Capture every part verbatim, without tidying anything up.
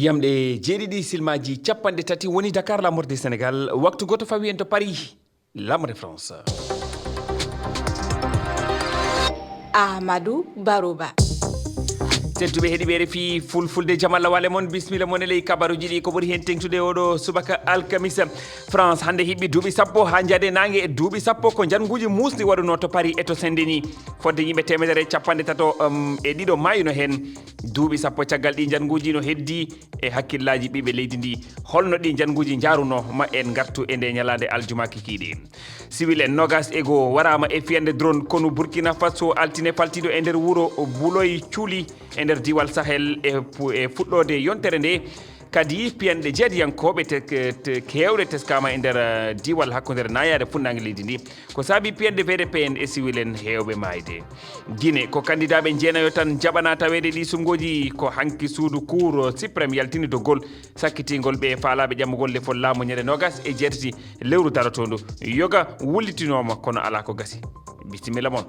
Yamɗe jeeɗiɗi, silmaaji capanɗe tati woni Dakar, Lamorde Sénégal, waktu gooto fawi en to Paris, Lamorde France. Amadou Baroba. Tedduɓe heɗiɓe R F I Fulfulde, jam Allah wale mon, bismilla mon e ley kabaruji ɗi. Ko ɓuri hen tengtude oɗo subaka alkamisa, France hannde hiɓɓi duuɓi sappo haa jaade naange. Duuɓi sappo ko njannguuji muusɗi waɗunoo to Paris e to Saint-Denis. Fodde yimɓe teemedere e capanɗe tato, um, e ɗiɗo maayuno heen. Duuɓi sappo caggal ɗi njannguuji no heddii e hakkillaaji ɓiɓɓe leydi ndi. Holno ɗi njannguuji njaarunoo? Ma en ngartu e nde ñalaande aljuma kikiiɗe. Siwil en noogas e goo waraama e fiyannde drone konu Burkina Faso altine faltiiɗo e nder wuro Buloy Culi e nder diiwal Sahel e pu-, e fuɗɗoode yontere nde. Kadi piyanɗe jeediyankooɓe te-, te-, keewɗe teskaama e nder, eh, diiwal hakkundeere naayaade fuɗnaange leydi ndi. Ko saabii piyanɗe V D P en e siwil en heewɓe maayde. Gine, ko kandidaaɓe jeenayo tan jaɓanaa taweede ɗii suɓngooji. Ko hanki suudu Cour suprême yaltini doggol sakkitiingol ɓe faalaaɓe ƴamugol lefol laamu ñande noogas e jeetati lewru darotoondu. Yoga wullitinooma, kono alaa ko gasi. Bisimilla mon.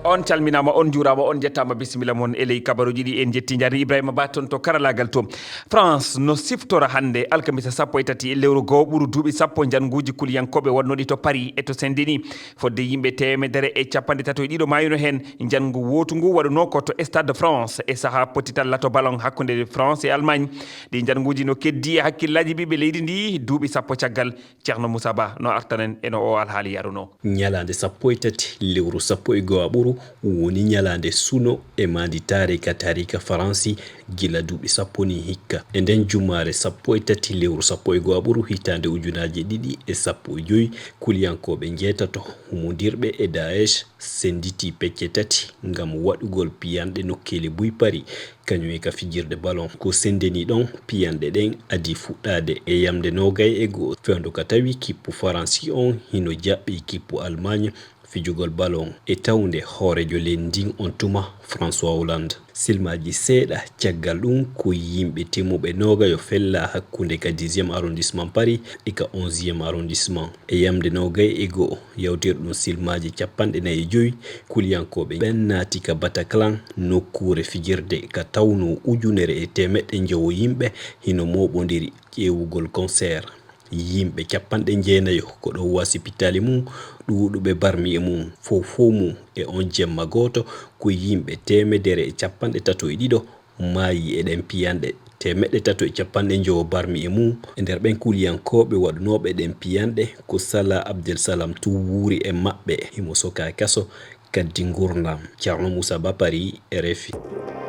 On calminaama, on njuuraama, on njettaama. Bisimilla mon e ley kabaruuji ɗi. En njetti njarni Ibrahima Ba toon to karalaagal to. France no siftora hannde alkamisa sappo e tati lewru goo ɓuru duuɓi sappo njannguuji kuliyankooɓe waɗnooɗi to Paris e to Saint-Denis. Fodde yimɓe teemedere e capanɗe tato e ɗiɗo maayuno heen. Njanngu wootu ngu waɗunoo ko to Stade de France e sahaa pottital lato ballon hakkunde France e Allemagne. Ɗi njannguuji no keddii e hakkillaaji ɓiɓɓe leydi ndi duuɓi sappo caggal. Ceerno Moussa Ba no artanen e no o alhaali yarunoo. Ñalaande sappo e tati lewru sappo e goo aɓuru woni ñalaande suno e maanditaare ka taariika Faransi gila duuɓi sappo ni hikka. E nden jumaare sappo e tati lewru sappo e goo aɓuru hitaande ujunaaji ɗiɗi e sappo e joy, kuliyankooɓe njeetato humondirɓe e Daesh sennditii pecce tati ngam waɗugol piyanɗe nokkeeli buy Paris, kañum e ka fijirde ballon. Ko Saint-Denis ɗon piyanɗe ɗen adii fuɗɗaade e yamnde noogay e goo, fewndo ka tawi kippu Faransi on hino jaɓɓii kippu Allemagne fijugol ballon e tawnde hooreejo leydi ndin on tuma, François Hollande. Silmaaji seeɗa caggal ɗum, ko yimɓe timmuɓe noogayo fellaa hakkunde ka dixième arrondissement Paris e ka onzième arrondissement. E yamnde noogay e goo, yawtirɗum silmaaji capanɗe nayi e joy, kuliyankooɓe ɓen naati ka Bataclan, nokkuure fijirde ka tawnoo ujunere e teemeɗɗe njowo yimɓe hino mooɓondiri ƴeewugol concert. Yimɓe capanɗe jeenayo ko ɗo wasipitaali mum, ɗuuɗuɓe barmi e mum. Fow fow mum e on jemma gooto, ko yimɓe teemedere e capanɗe tato e ɗiɗo maayi e ɗen piyanɗe. Teemeɗɗe tato e capanɗe njowo barmi e mum. E nder ɓen kuliyankooɓe waɗunooɓe ɗen piyanɗe, ko Salah Abdel Salam tun wuuri e maɓɓe. Himo sokaa kaso kaddi ngurndan. Ceerno Moussa Ba, Paris, R F I.